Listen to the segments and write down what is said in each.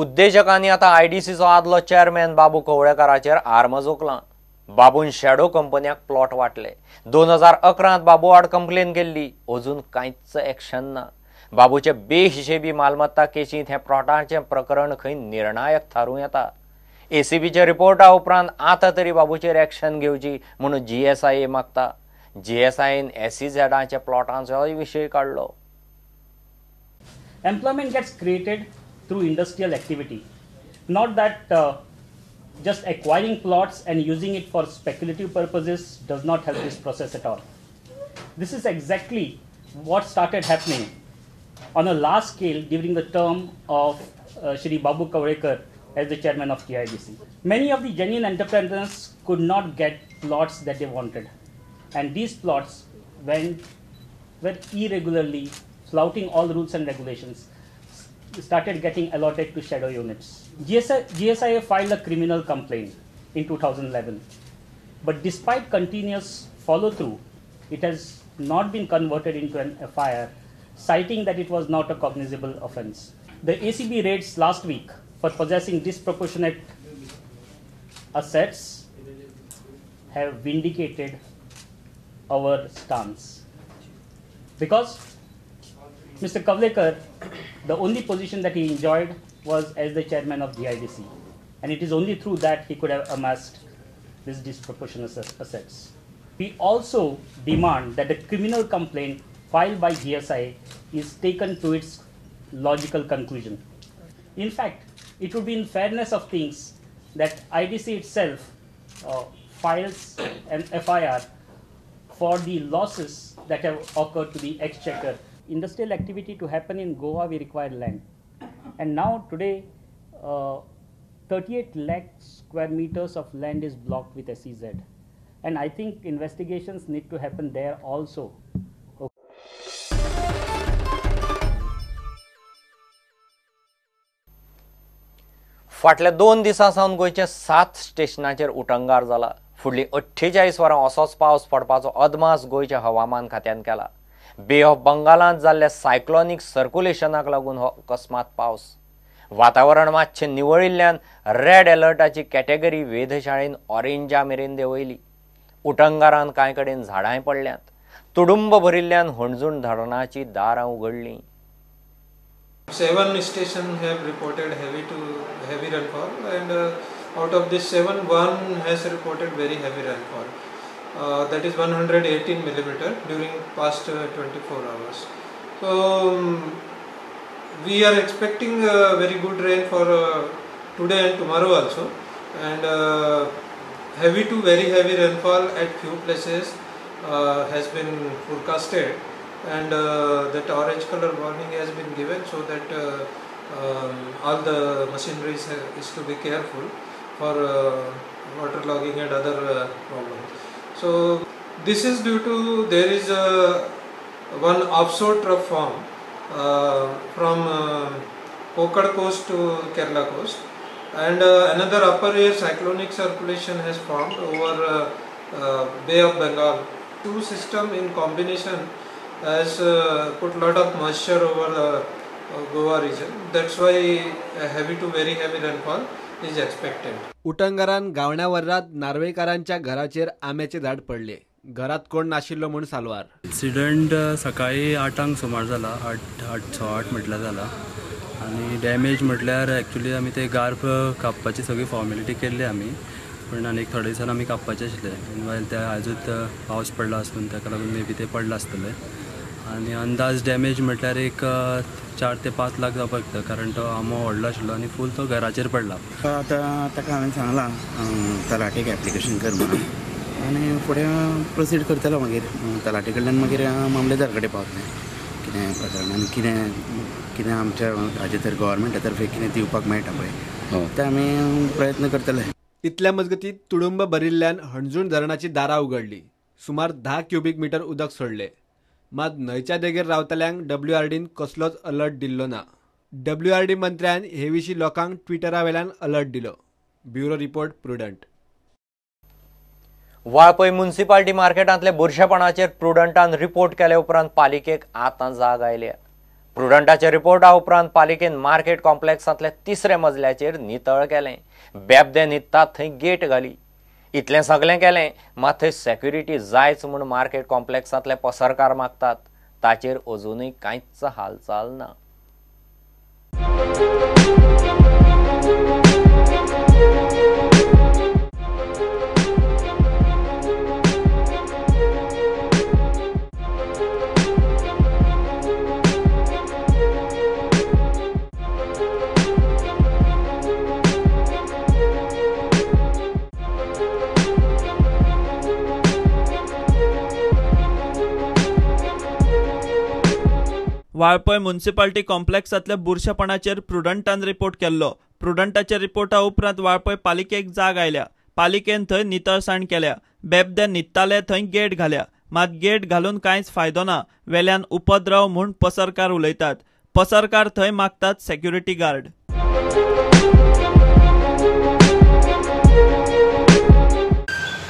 उद्देजकांनी आतां आयडीसीचो आदलो चेअरमॅन बाबू कवळेकाराचेर आर्म जोखलां. बाबून शॅडो कंपन्याक प्लॉट वांटले. 2011 बाबू आड कंप्लेन केल्ली, अजून कांयच एक्शन ना. बाबूचे बेहिशेबी मालमत्ता केशींत हें प्लॉटाचें प्रकरण खंय निर्णायक थारूं येता. एसीबीच्या रिपोर्टा उपरांत आतां तरी बाबूचेर एक्शन घेवची म्हणून जीएसआयए मागता. जीएसआयन एसईझेडाच्या प्लॉटांचोय विशय काडलो. Employment gets created through industrial activity, not that just acquiring plots and using it for speculative purposes does not help this process at all. This is exactly what started happening on a large scale during the term of Shri Babu Kavlekar as the chairman of GIDC. Many of the genuine entrepreneurs could not get plots that they wanted, and these plots were irregularly flouting all rules and regulations, started getting allotted to shadow units. GSIA filed a criminal complaint in 2011, but despite continuous follow-through, it has not been converted into an FIR, citing that it was not a cognizable offense. The ACB raids last week for possessing disproportionate assets have vindicated our stance, because Mr. Kavlekar, the only position that he enjoyed was as the chairman of GIDC, and it is only through that he could have amassed these disproportionate assets. We also demand that the criminal complaint filed by GSI is taken to its logical conclusion. In fact, it would be in fairness of things that IDC itself files an FIR for the losses that have occurred to the exchequer. Industrial activity to happen in Goa, we require land. And now today, 38 lakh square meters of land is blocked with SEZ. And I think investigations need to happen there also. फाटल्या 2 दिसां सावन गोंयच्या 7 स्टेशनाचेर उटंगार जाला. फुडलीं 48 वरां असोच पावस पडपाचो अदमास गोंयच्या हवामान खात्यान केला. बे ऑफ बंगालांत जाल्ल्या सायक्लॉनीक सर्क्युलेशनाक लागून हो अकस्मात पावस. वातावरण मातशें निवळिल्ल्यान रेड अलर्टाची कॅटेगरी वेधशाळेन ऑरेंजा मेरेन देंवयली. उटंगारान कांय कडेन झाडांय पडल्यांत. तुडुंब भरिल्ल्यान हणजूण धरणाची दारां उगडलीं. 7 stations have reported heavy to heavy rainfall, and out of this 7, 1 has reported very heavy rainfall. That is 118 millimeter during past 24 hours. So we are expecting very good rain for today and tomorrow also, and heavy to very heavy rainfall at few places has been forecasted, and that orange color warning has been given so that all the machineries is to be careful for water logging and other problems. So this is due to there is one offshore trough form from Konkan coast to Kerala coast, and another upper air cyclonic circulation has formed over Bay of Bengal. Two system in combination has put lot of moisture over the Goa region. That's why heavy to very heavy rainfall is expected. उटंगारान गावण्या वर्रात नार्वेकारांच्या घराचेर आंब्याचे झाड पडले. घरात कोण नाशिल्लो म्हूण साल्वार. Incident सकाळी 8 सुमार जाला, 8 सव्वा 8 म्हटल्यार जाला. आनी डॅमेज म्हटल्यार एक्चुली आमी ते गार्फ कापपाची सगळी फॉर्मेलिटी केल्ली आमी, पूण आनी थोडे दिसान आमी कापपाचे आशिल्ले. मिनवायल ते आयजूच पावस पडला आसून ताका लागून मे बी ते पडला आसतले. आनी अंदाज डॅमेज म्हटल्यार एक 4 ते 5 लाख जावपाक शकता, कारण तो आंबो व्हडलो आशिल्लो आनी फूल तो घराचेर पडला. आतां ताका हांवें सांगलां तलाटेक एप्लिकेशन कर म्हणून, आनी फुडें प्रोसीड करतलो. मागीर तलाटे कडल्यान मागीर मामलेदार कडेन पावतलें कितें प्रकरण आनी कितें कितें आमच्या हाजे तर गव्हर्मेंटा तर्फे कितें दिवपाक मेळटा पळय तें आमी प्रयत्न करतले. इतल्या मजगतीं तुडुंब भरिल्ल्यान हणजूण धरणाची दारां उगडली. सुमार 10 क्युबीक मिटर उदक सोडले. मात न्हंयच्या देगेर रावतल्यांक डब्ल्यूआरडीन कसलोच अलर्ट दिल्लो ना. डब्ल्यूआरडी मंत्र्यान हे विशीं लोकांक ट्विटरा वेल्यान अलर्ट दिलो. Bureau report, Prudent. Valpoi municipality मार्केटांतले बुरशेपणाचेर प्रुडंटान रिपोर्ट केले उपरांत पालिकेक आतां जाग आयल्या. प्रुडंटाच्या रिपोर्टा उपरांत पालिकेन मार्केट कॉम्प्लेक्सांतल्या तिसऱ्या मजल्याचेर नितळ केलें. बेबदे न्हिदतात थंय गेट घाली. इतलें सगळें केलें मात थंय सेक्युरिटी जायच म्हूण मार्केट कॉम्प्लेक्सांतले पसरकार मागतात. ताचेर अजुनूय कांयच हालचाल ना. वाळपय म्युनिसिपालिटी कॉम्प्लेक्सांतल्या बुरशेपणाचेर प्रुडंटान रिपोर्ट केल्लो. प्रुडंटाच्या रिपोर्टा उपरांत वाळपय पालिकेक जाग आयल्या. पालिकेन थंय नितळसाण केल्या. बेबदे न्हिदताले थंय गेट घाल्या. मात गेट घालून कांयच फायदो ना, वेल्यान उपद्रव म्हूण पसरकार उलयतात. पसरकार थंय मागतात सेक्युरिटी गार्ड.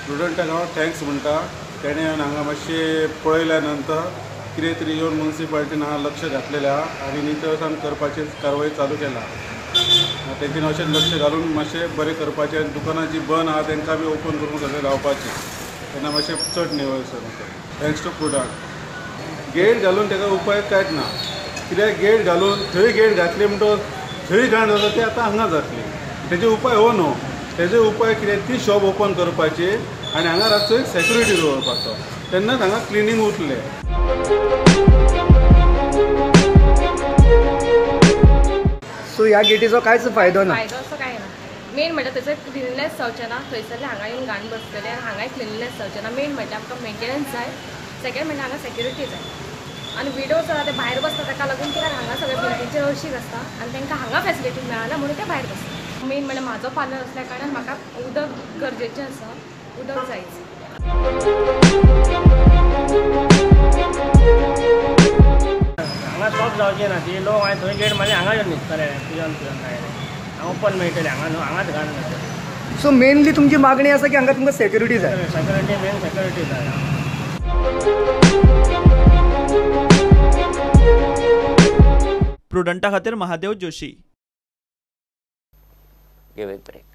प्रुडंटाक हांव thanks म्हणटा. तेणें हांगा मातशें पळयल्या नंतर कितें तरी येवन म्युनिसिपालिटीन हांगा लक्ष घातलेलें आहा आनी नितळसाण करपाची कारवाय चालू केला. तेंच्यानी अशें लक्ष घालून मातशें बरें करपाचें आनी दुकानां जी बंद आहा तेंकां बी ओपन करून सगळें लावपाचें, तेन्ना मातशें चड निवळ thanks to prudent. Gate घालून तेका उपाय कांयच ना, कित्याक गेट घालून थंय गेट घातली म्हणटकच थंय घाण जाता ती आतां हांगा जातली. तेजे उपाय हो न्हू, तेजे उपाय कितें ती शॉप ओपन करपाची आनी हांगा रातचो एक सेक्युरिटी दवरपाचो, तेन्नाच हांगा क्लिनींग उरतलें. सो ह्या गेटीचो कांयच फायदो ना. फायदो असो कांय ना. मेन म्हणल्यार थंयसर क्लिनलीनेस जावचें ना, थंयसरले हांगा येवन घाण बसतले आनी हांगाय क्लिनलीनेस जावचें ना. मेन म्हणल्यार आमकां मेंटेनन्स जाय, सेकेंड म्हणल्यार हांगा सेक्युरिटी जाय. आनी विडोज आसा ते भायर बसता, ताका लागून कित्याक हांगा सगळे बिल्डिंगचेर अशीक आसता आनी तांकां हांगा फेसिलिटी मेळना म्हणून ते भायर बसता. मेन म्हणल्यार म्हाजो पार्लर आसल्या कारणान म्हाका उदक गरजेचें आसा, उदक जायच. हांगा शॉप जावचें ना, ती लोक हांवें थंय गेट मारली हांगा येवन न्हिदतले पिवन पिवन हांगा ओपन मेळटलें, हांगा न्हू हांगाच घाण मेळटलें. सो मेनली तुमची मागणी आसा की हांगा तुमकां सेक्युरिटी जाय. सेक्युरिटी मेन सेक्युरिटी जाय. प्रुडंटा खातीर Mahadev Joshi. Give a break.